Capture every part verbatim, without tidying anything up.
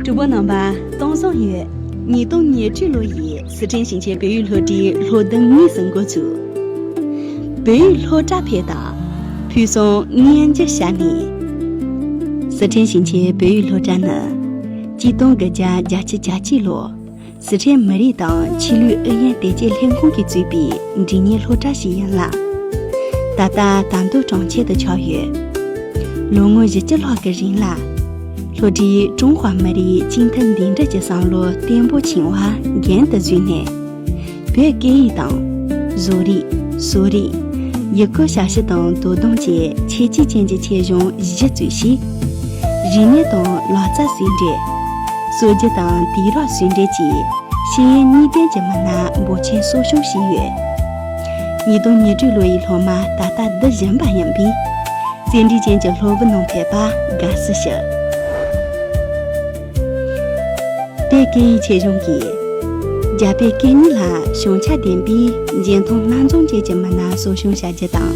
གྲོགས་པོ་རྣམ་པ། གཏོང་བཟང་ཡོད། ཉིས་སྟོང་ཉེར་དྲུག་ལོ་ཡི་སི་ཁྲོན་ཞིང་ཆེན་བོད་ཡིག་སློབ་གྲྭའི་སློབ་ཟླ་གཉིས་སུ་འགོ་ཚུགས། བོད་ཡིག་སློབ་གྲྭ་ཕེབས་དང་། ཕུན་སུམ་ངན་འགྱུར་བྱ་མེད། སི་ཁྲོན་ཞིང་ཆེན་བོད་ཡིག་སློབ་གྲྭ་ནི། གཅིག་སྟོང་དགུ་བརྒྱ་བརྒྱད་ཅུ་གྱ་གཅིག་ལོ། སི་ཁྲོན་མི་རིགས་དང་ཆོས་ལུགས་ཨུ་ཡོན་དར་རྒྱས་ལྷན་ཁང་གིས་གཙོས་པའི་འབྲིང་གཉེར་སློབ་གྲྭ་ཞིག་ཡིན་ལ། ད་ལྟ་དར་མདོ་གྲོང་ཁྱེར་དུ་ཆགས་ཡོད། ལོ་ངོ་བཞི་བཅུ་ལྷག་གི་རིང་ལ། སློབ་གྲྭས་ཀྲུང་ཧྭ་མི་རིགས་གཅིག་མཐུན་འདུས་འདྲ་གྱི་བསམ་བློ་བརྟན་པོ་འཆང་བ་རྒྱུན་དུ་བཟུང་ནས། བོད་སྐད་ཡིག་དང་། བཟོ་རིག་གསོ་རིག་ཡུལ་སྐོར་ཞབས་ཞུ་དང་དོ་དམ་བཅས་ཁྱད་ཆོས་ཅན་གྱི་ཆེད་གཞུང་བཞི་བཙུགས་ཤིང་། རིག་གནས་དང་ལག་རྩལ་ཟུང་འབྲེལ། སྲོལ་རྒྱུན་དང་དུས་རབས་ཟུང་འབྲེལ་གྱི་ཤེས་ཡོན་གཉིས་ལྡན་གྱི་མི་སྣ་འབོར་ཆེན་གསོ་སྐྱོང་བྱས་ཡོད། ཉིས་སྟོང་ཉེར་དྲུག་ལོ་ཡི་སློབ་མ་ད་ལྟ་བསྡུ་བཞིན་པ་ཡིན་པས། རྩེད་འགྲན་ཅན་གྱི་སློབ་བུ་རྣམས་ཕེབས་པར་དགའ་བསུ་ཞུ། བོད་སྐད་ཡིག་ཆེད་གཞུང་གིས། རྒྱ་བོད་སྐད་གཉིས་ལ་བྱང་ཆ་ལྡན་པའི་འཇོན་ཐང་སྣ་འཛོམས་ཅན་གྱི་མི་སྣ་གསོ་སྐྱོང་བྱ་རྒྱུ་དང་།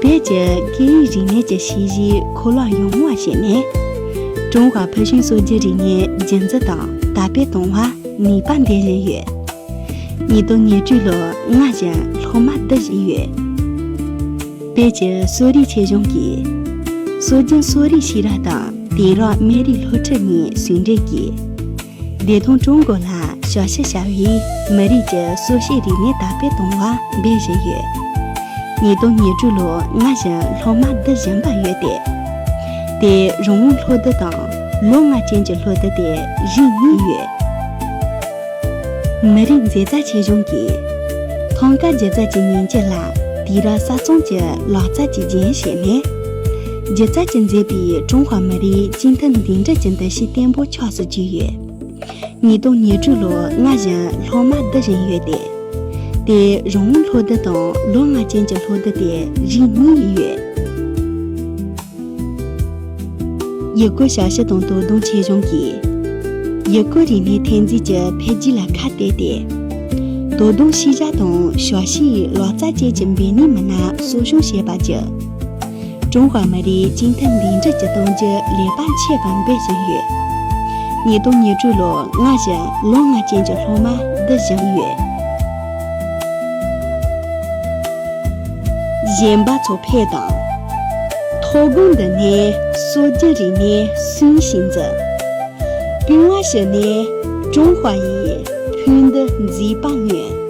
བོད་ཀྱི་སྐད་ཡིག་རིག་གནས་ཀྱི་ཤེས་བྱའི་འཁོར་ལོ་ཡོངས་བསྔོག་བྱས་ནས། ཀྲུང་ཧྭ་ཕུལ་བྱུང་སྲོལ་རྒྱུན་རིག་གནས་རྒྱུན་འཛིན་དང་དར་སྤེལ་གཏོང་བར་ནུས་པ་འདོན་བཞིན་ཡོད། ཉིས་སྟོང་ཉེར་དྲུག་ལོར་སྔར་བཞིན་སློབ་མ་བསྡུ་བཞིན་ཡོད། བོད་ཀྱི་གསོ་རིག་ཆེད་གཞུང་གིས། སྲོལ་རྒྱུན་གསོ་རིག་ཤེས་རབ་དང་དེང་རབས་སྨན་རིགས་སློབ་ཁྲིད་གཉིས་ཟུང་འབྲེལ་གྱིས། བདེ་ཐང་ཀྲུང་གོ་ལ་ཞབས་ཞུ་བྱ་བའི་མི་རིགས་ཀྱི་གསོ་བྱའི་རིག་གནས་དར་སྤེལ་གཏོང་བར་འབད་བཞིན་ཡོད། ཉིས་སྟོང་ཉེར་དྲུག་ལོར་སྔར་བཞིན་སློབ་མ་བསྡུ་བཞིན་པ་ཡོད་དེ། དེ་རང་དབང་སློབ་བསྡུ་དང་ལོ་ལྔ་ཅན་གྱི་སློབ་བསྡུ་སྟེ་རིགས་གཉིས་ཡོད། མི་རིགས་མཛེས་རྩལ་ཆེད་གཞུང་གིས། ཐང་ག་སྒྱུ་རྩལ་གྱི་ཉིང་བཅུད་ལ་དུས་རབས་གསར་རྩོམ་གྱི་ལག་རྩལ་གྱིས་རྒྱན་བྱས་ནས། སྒྱུ་རྩལ་གྱིས་མཛེས་པའི་ཀྲུང་ཧྭ་མི་རིགས་གཅིག་མཐུན་འདུས་འདྲ་གྱི་འདུ་ཤེས་བརྟན་པོ་ཕྱོགས་སུ་བཅུག་ཡོད། ཉིས་སྟོང་ཉེར་དྲུག་ལོར་སྔར་བཞིན་སློབ་མ་བསྡུ་བཞིན་ཡོད་དེ། དེ་རང་དབང་སློབ་བསྡུ་དང་ལོ་ལྔ་ཅན་གྱི་སློབ་བསྡུ་སྟེ་རིགས་གཉིས་ཡོད། ཡུལ་སྐོར་ཞབས་ཞུ་དང་དོ་དམ་ཆེད་གཞུང་གིས། ཡུལ་སྐོར་རིག་གནས་ཐོན་རྫས་ཀྱི་འཕེལ་རྒྱས་ལ་ཁ་གཏད་དེ། དོ་དམ་ཤེས་བྱ་དང་ཞབས་ཞུའི་ལག་རྩལ་བཅས་ཀྱི་འབད་ནུས་མི་སྣ་གསོ་སྐྱོང་བྱེད་པར་བསྒྱུར། ཀྲུང་ཧྭ་མི་རིགས་གཅིག་མཐུན་འདུས་འདྲ་གྱི་གཏོང་རྒྱུ་ལེགས་པར་ཆེ་བར་འབད་བཞིན་ཡོད། ཉིས་སྟོང་ཉེར་དྲུག་ལོར་སྔར་བཞིན་ལོ་ལྔ་ཅན་གྱི་སློབ་མ་བསྡུ་བཞིན་ཡོད། གཞན་པ་ཚོ་ཕེབས་དང་། མཐོ་སྒང་འདི་ནས་སྲོལ་རྒྱུན་རིག་གནས་སྲུང་ཞིང་འཛིན། དཔུང་བ་ཞུ་ནས་ཀྲུང་ཧྭ་ཡི་ཕུགས་འདུན་མཛེས་པ་མངོན།